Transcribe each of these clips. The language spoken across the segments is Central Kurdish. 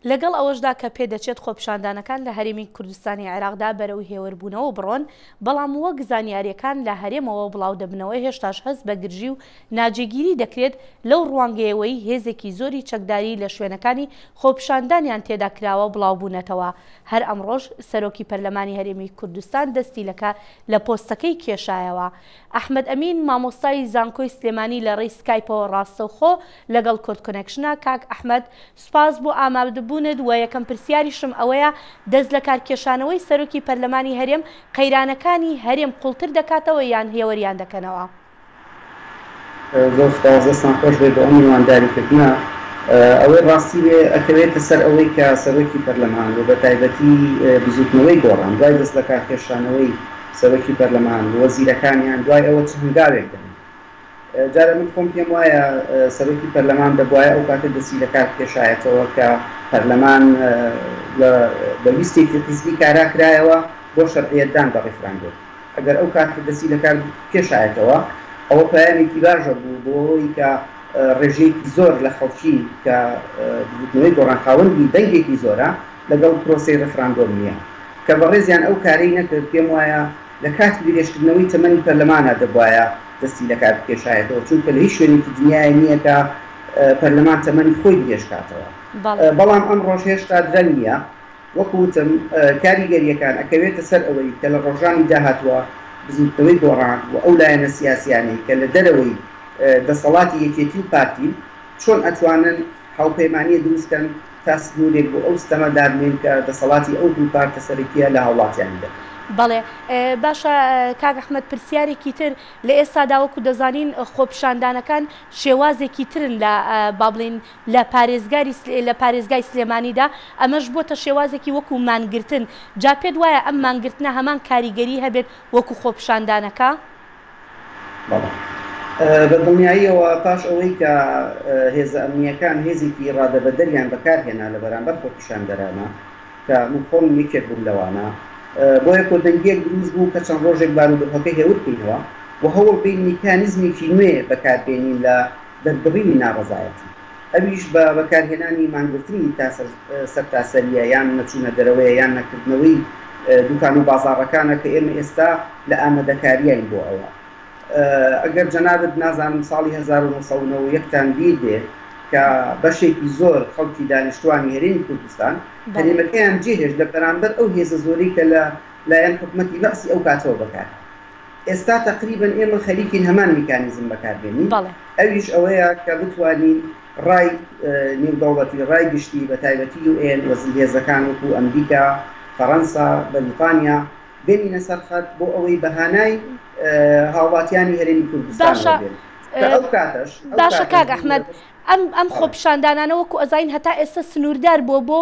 لەگەڵ ئەوەشدا کە پێدەچێت خۆپیشاندانەکان لە هەرێمی کوردستانی عێراقدا بەرەو هێوربوونەوە بڕۆن، بەڵام وەک زانیارییەکان لە هەرێمەوە بڵاودەبنەوە هێشتاش هەست بە گرژی و ناجێگیری دەکرێت لەو ڕوانگەیەوەی هێزێکی زۆری چەکداری لە شوێنەکانی خۆپیشاندانیان تێدا کراوە بڵاوبوونەتەوە. هەر ئەمڕۆش سەرۆکی پەرلەمانی هەرێمی کوردستان دەستی لەکار لە پۆستەکەی کێشایەوە. ئەحمەد ئەمین مامۆستای زانکۆی سلێمانی لە ڕێی سکایپەوە ڕاستەوخۆ لەگەڵ کوردکۆنێکشنە. کاک ئەحمەد سوپاس بۆ ئامادەبوونت و یەکەم پرسیاریشم ئەوەیە دەست لەکارکێشانەوەی سەرۆکی پەرلەمانی هەرێم قەیرانەکانی هەرێم قوڵتر دەکاتەوە یان هێوریان دەکەنەوە؟ زۆر سوپاس دەستان خۆش بێت بۆ ئەم میوانداریکردنە. ئەوەی ڕاستی بێ ئەکەوێتە سەر ئەوەی کە سەرۆکی پەرلەمان و بەتایبەتی بزوتنەوەی گۆڕان دوای دەست لەکارکێشانەوەی سەرۆکی پەرلەمان و وەزیرەکانیان دوای ئەوە چ هەنگاوێک دەنێن. جارێ من خۆم پێم وایە سەرۆکی پەرلەمان دەبوایە ئەو کاتە دەستی لە کار بکێشایەتەوە کە پەرلەمان لە بە ویستێکی حیزبی کارا کرایەوە بۆ شەرعیەتدان بە ڕیفراندۆم. ئەگەر ئەو کاتە دەستی لە کار بکێشایەتەوە ئەوە پەیامێکی باشە بوو بۆ ئەوەی کە ڕێژەیەکی زۆر لە خەڵکی کە بزوتنەوەی گۆڕان خاوەنی دەنگێکی زۆرە لەگەڵ پرۆسەی ڕیفراندۆم نییە. کە بەڕێزیان ئەو کارەی نەکرد پێم وایە لە کاتی درێژکردنەوەی تەمەنی پەرلەمانا دەبوایە دەستی لەکار بکێشایەتەوە چونکە لە هیچ شوێنێکی دنیایا نییە کە پەرلەمان تەمەنی خۆی درێژکاتەوە بەڵام ئەمڕۆش هێشتا درەنگ نییە وەکو وتم کاریگەرییەکان ئەکەوێتە سەر ئەوەی کە لە ڕۆژانی داهاتووە بزوتنەوەی گۆڕان و ئەو لایەنە سیاسیانەی کە لە دەرەوەی دەسەڵاتی یەکێتی و پارتین چۆن ئەتوانن هاوپەیمانیە دروست کەن تا سنوورێک بۆ ئەو ستەمە دابنێن کە دەسەڵاتی ئەو دوو پارتە سەرەکییە لە هاوڵاتیانی دەکەن. بەڵێ باشە کاک ئەحمەد پرسیارێکی تر لە ئێستادا وەکو دەزانین خۆپیشاندانەکان شێوازێکی ترن لە با بڵێین لە پارێزگاری لە پارێزگای سلێمانیدا ئەمەش بۆتە شێوازێکی وەکو مانگرتن جا پێت وایە ئەم مانگرتنە هەمان کاریگەری هەبێت وەکو خۆپیشاندانەکە؟ بەڵێ. بە دڵنیاییەوە پاش ئەوەی کە هێزە ئەمنییەکان هێزێکی ڕادەبەدەریان بەکار هێنا لە بەرامبەر خۆپیشاندەرانە کە من خۆم یەکێک بووم لەوانە بۆیە کۆدەنگییەک دروست بوو کە چەند ڕۆژێک بارودۆخەکە هێور بکەینەوە و هەوڵ بەین میکانیزمێکی نوێ بەکار بێنین لە دەربڕینی ناڕەزایەتی ئەویش بە بەکارهێنانی مانگرتنی تا سەرتاسەرییە یان نەچوونە دەرەوەیە یان نەکردنەوەی دوکان و بازاڕەکانە کە ئێمە ئێستا لە ئامادەکاریاین بۆ ئەوە. ئەگەر جەنابت نازانم ساڵی 1991 تان بیر بێ کە بەشێکی زۆر خەڵکی دانیشتوانی هەرێمی کوردستان هەرێمەکەیان جێهێشت لە بەرامبەر ئەو هێزە زۆرەی کە لە لایەن حکومەتی بەعسی ئەو کاتەوە بەکار هات. ئێستا تەقریبەن ئێمە خەریکین هەمان میکانیزم بەکار بێنین، ئەویش ئەوەیە کە بتوانین ڕای نێودەوڵەتی، ڕای گشتی بە تایبەتی یو ئێن و زلهێزەکان وەکوو ئەمریکا، فەرەنسا، بەریتانیا بێنینە سەر خەت بۆ ئەوەی بە هانای هاوڵاتیانی هەرێمی کوردستانەوە بێن کە ئەو کاتەش ئەو باشە کاتەش کاک ئەحمەد ئەم ئەم خۆپیشاندانانە وەکو ئەزانین هەتا ئێستا سنووردار بووە بۆ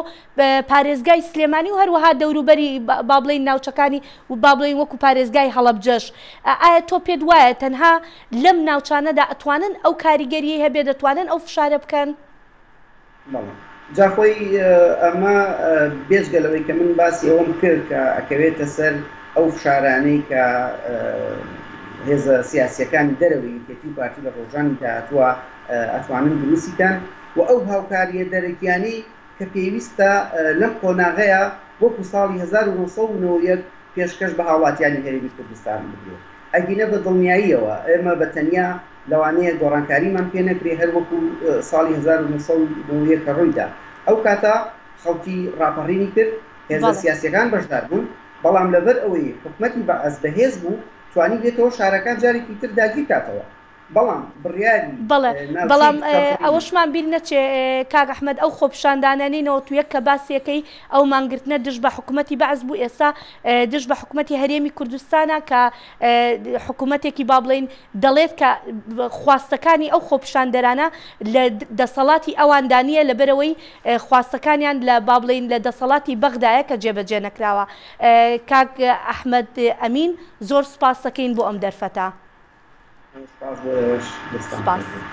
پارێزگای سلێمانی و هەروەها دەوروبەری با بڵێین ناوچەکانی و با بڵێین وەکو پارێزگای هەڵەبجەش ئایا تۆ پێت وایە تەنها لەم ناوچانەدا ئەتوانن ئەو کاریگەریەی هەبێت دەتوانن ئەو فشارە بکەن؟ بەڵێ جا خۆی ئەمە بێجگە لەوەی کە من باسی ئەوەم کرد کە ئەکەوێتە سەر ئەو فشارانەی کە هێزە سیاسیەکانی دەرەوەی یەکێتی و پارتی لە ڕۆژانی داهاتووە ئەتوانن دروستی کەن و ئەو هاوکاریە دەرەکیانەی کە پێویستە لەم قۆناغەیا وەکو ساڵی 1991 پێشکەش بە هاوڵاتیانی هەرێمی کوردستان بکرێت ئەگینە بە دڵنیاییەوە ئێمە بە تەنیا لەوانەیە گۆڕانکاریمان پێ نەکرێ هەر وەکو ساڵی 1991 کە ڕوویدا ئەو کاتە خەڵکی ڕاپەڕینی کرد هێزە سیاسیەکان بەشدار بوون بەڵام لەبەر ئەوەی حکومەتی بەعس بەهێز بوو توانی بێتەوە شارەکان جارێکی تر داگیر کاتەوە بەڵام بڕیاری بەڵێ ناوچەی بەڵام سەربڕینی. ئەوەشمان بیر نەچێ کاک ئەحمەد ئەو خۆپیشاندانانەی 91 کە باسیەکەی ئەو مانگرتنە دژ بە حکومەتی بەعس بوو ئێستا دژ بە حکومەتی هەرێمی کوردستانە کە حکومەتێکی با بڵێین دەڵێت کە خواستەکانی ئەو خۆپیشاندەرانە لە دەسەڵاتی ئەواندا نییە لەبەرئەوەی خواستەکانیان لە با بڵێین لە دەسەڵاتی بەغدایە کە جێبەجێ نەکراوە کاک ئەحمەد ئەمین زۆر سوپاس دەکەین بۆ ئەم دەرفەتە. سپاس بۆ ئێوەش دەستان سپاس. خۆش بێت.